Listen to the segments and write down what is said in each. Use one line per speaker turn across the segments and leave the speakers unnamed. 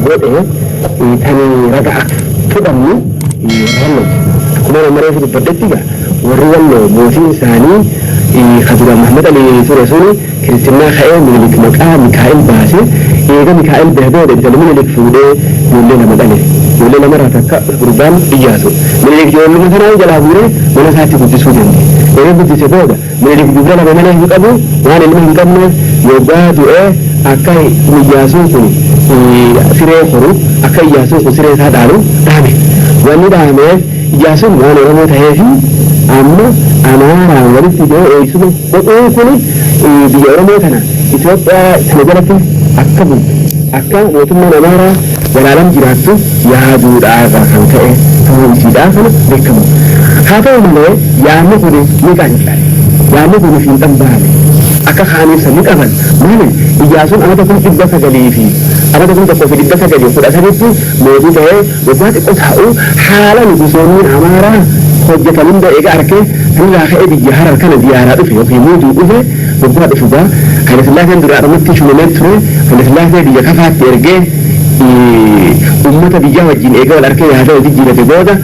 Godhe tan ragaa fudhannu warra Wallooti. Akkuma nama reefu dubbadhetti egaa warri Walloo mootiin isaanii ka duraan Muhammad Ali ture suni kiristinnaa ka'ee Minilik maqaa Mikaa'el baase. Eega Mikaa'el bahe booda intala Minilik fuudhee ijoollee lama dhale. Ijoollee lamarraa takka gurbaan Iyyaasu. Minilik ijoolluma sanaa jalaa guuree mana isaatti guddisuu danda'e. Eega guddise booda Minilik dubra lama malee hin qabu, waan ilma hin qabneef yoggaa du'e akka Iyyaasuun kun siree horu, akka Iyyaasuun kun siree isaa dhaalu dhaame. Wanni dhaameef Iyyaasuun waan Oromoo taheefi amma Amaaraan walitti hidhee eeysuma godhuun kun biyya Oromoo tana Itoophiyaa tana jalatti akka bultu, akka mootummaan Amaaraa zalaalam jiraattu yaaduudhaa irraa kan ka'e tahuu isiidhaa kana beekkama. Haa ta'u malee yaadni kuni ni qancare. Yaadni kuni fiixan baane. Akka kaaniif san ni qaban. Maaliif? Iyyaasuun amata 900 fi amata 1913tti mootii tahee waggaa xiqqoo taa'u haala nugusoonni Amaaraa hojjatan hunda eega arkee sanirraa ka'ee biyya Harar kana ziyaaraa dhufe yookiin muuduu dhufe. Waggaa dhufu gaa Hayilasillaaseen duraa dhumatti shuumamee ture. Hayilasillaasee biyya Kafaatti ergee ummata biyyaa wajjin eega wal arkee yaada wal jijjiirate booda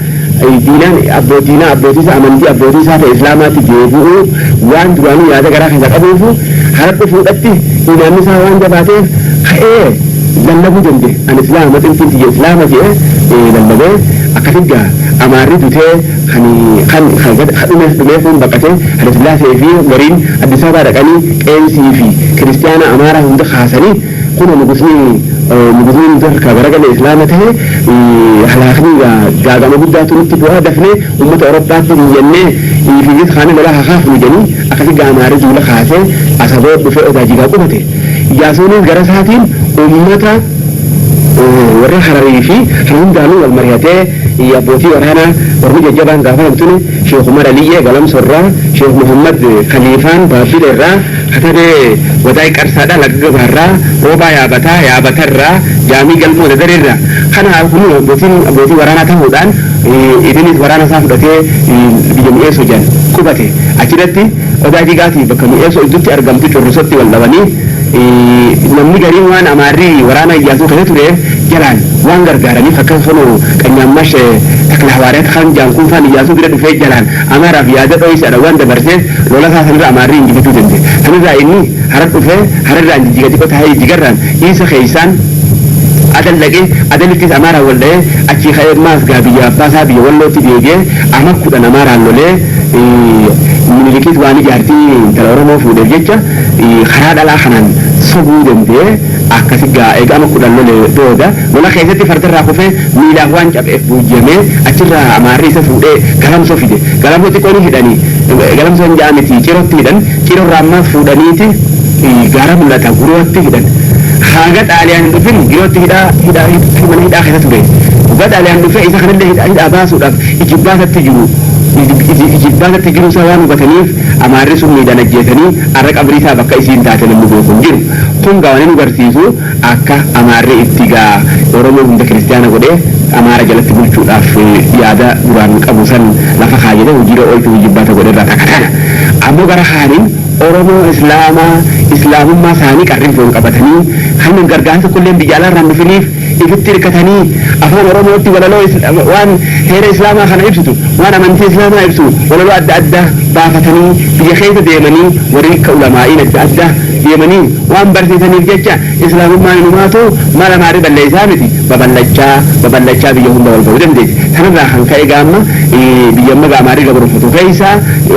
diinaan diinaa abbootii isaa amantii abbootii isaa ta'e Islaamaatti deebi'uu waan duraanuu yaada garaa keessaa qabuufu Harar dhufuudhatti imaanni isaa waan jabaateef ka'ee lallabuu danda'e. Ani Islaama, xintiin tiyya Islaama je'e lallabee akkasitti gaa Amaarri dutee kan kan ka dhumes dhumee kuun baqate. Hayilasillaasee fi gariin Addis Ababaa dhaqanii qeensii fi kiristiyaana Amaaraa hunda kaasanii kunoo nugusni nugusni nuti harkaa garagale Islaama tahe, halaakni gaaga'ama guddaatu nutti bu'aa, dafnee ummata Oroophaatti iyyannee fiigis kaanee lola haa kaafnu jedhanii akkasi gaa Amaarri duula kaasee Asaboot dhufee Odaa Jigaa qubate. Iyyaasuunis gara isaatiin ummata warra Hararii fi kan hundaanuu wal marihatee abbootii waraanaa ormi jajjabaan gaafa tuni Sheekh Umar Aliyyee Galamso irraa, Sheekh Muhammad Khaliifaan Baabbile irraa, Katabee Wadaay Qarsaadha Laga Gabaa irraa, Roobaa Yaabataa Yaabata irraa, Jaamii Galmoo Dadar irraa, kana kun abbootiin abbootii waraanaa tahuudhaan ibinis waraana isaa fudhatee biyya Mi'eessoo jedhan qubate. Achirratti Odaa Jigaatii bakka Mi'eessoo iddutti argamtu Currisotti wal dhabanii namni gariin waan Amaarri waraana Iyyaasuu keessa tureef jalaan waan gargaaraniif akka kunoo Qanyaammash Taklahawaariyaat kan jaan kun faan Iyyaasuu bira dhufee jalaan Amaaraaf yaada dhoysaadha waan dabarseef lola isaa sanirra Amaarri injifachuu danda'e. Sanirraa inni Harar dhufee Hararraan Jijjiga xiqqoo taa'ee Jijjigarraan Iisa keeysaan Adal dhaqee Adalittis Amaaraan wal dha'ee achii ka'ee ammaas gaa biyya abbaa isaa biyya Wallootti deebi'ee ama 10 Amaaraan lolee Minilikis waan jaartii intala Oromoo fuudheef jecha karaa dhalaa kanaan sobuu danda'e. Akkasi gaa eega ama 10 lole booda lola keessatti fardarraa kufee miilaaf waan capheef buujjamee achirraa Amaarri isa fuudhee Galamsoo fide. Galamsoo xiqqoo ni hidhanii, Galamsoo hin ja'a miti, Cirootti hidhan. Ciroorraa ammaas fuudhaniiti gaara mul'ata Gurootti hidhan. Haga Xaaliyaan hin dhufin Girootti hidhaa hidhaa mana hidhaa keessa ture. Waggaa Xaaliyaan dhufee isa kanallee hidhaa hidhaa baasuudhaaf ijibbaatatti jiru ijibbaatatti jiruu isaa waan hubataniif Amaarri summiidhaan ajjeesanii arra qabrii isaa bakka isiin taate namni beeku hin jiru. Kun gaa wani nu garsiisu akka Amaarri itti gaa Oromoo hunda kiristiyaana godhee Amaara jalatti bulchuudhaaf yaada duraan qabu san lafa kaayyate hojiirra oolchuuf ijibbaata godhe irraa takka tana. Ammoo gara kaaniin Oromoo Islaamaa Islaamummaa isaanii qarrinfoon qabatanii kan gargaarsa tokkolleen biyya alaa irraa hin dhufiniif ifitti hirkatanii afaan Oromootti walaloo waan heera Islaamaa kana ibsitu, waan amantii Islaamaa ibsu walaloo adda addaa baafatanii biyya keessa deemanii warri akka ulamaa'iin adda addaa deemanii waan barsiisaniif jecha Islaamummaan inumaatu mala maarri balleessaa miti babal'achaa babal'achaa biyya hunda wal ga'uu dandeesse. Sanarraa kan ka'e gaamma biyya amma gaamaarri gabroonfatu keessa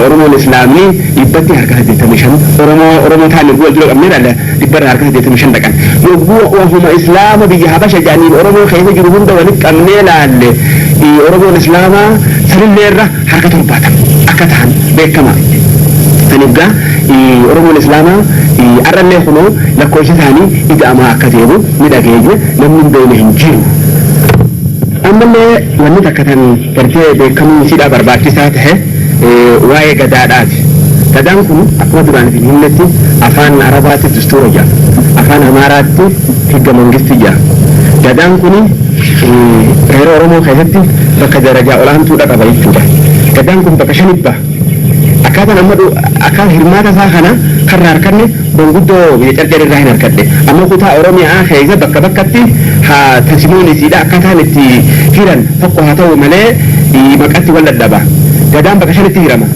Oromoon Islaamni dhibbatti harka 85 Oromoo Oromoo ta'an yogguu wal dura qabnee ilaalla dhibbarraa harka 85 dhaqan. Yogguu wahuma Islaama biyya Habasha jedhaniin Oromoo keessa jiru hunda walitti qabnee ilaalle Oromoon Islaamaa sanillee irra harka 70 akka tahan beekama. Saniif gaa Oromoon Islaamaa ar'allee kunoo lakkoofsi isaanii ida'amaa akka deemu ni dhageenya, namni hin beekne hin jiru. Ammallee wanni takka tan gartee beekamuun isiidhaa barbaachisaa tahe waa'ee Gadaadhaati. Gadaan kun akkuma duraan isin himnetti afaan Arabaatti dustuura jedhama. Afaan Amaaraatti higga mangisti jedhama. Gadaan kuni heera Oromoo keessatti bakka darajaa olaantuudha qaba jechuudha. Gadaan kun bakka shanit baha. Akkaataan amma akkaan hirmaata isaa kana karra harkanne manguddoo biyya Carcar irraa hin harkadhe. Amma kutaa Oromiyaa keessa bakka bakkatti haa tasimoon isiidha akkaataan itti hiran tokko haa ta'u malee maqatti wal dadhaba. Gadaan bakka shanitti hirama.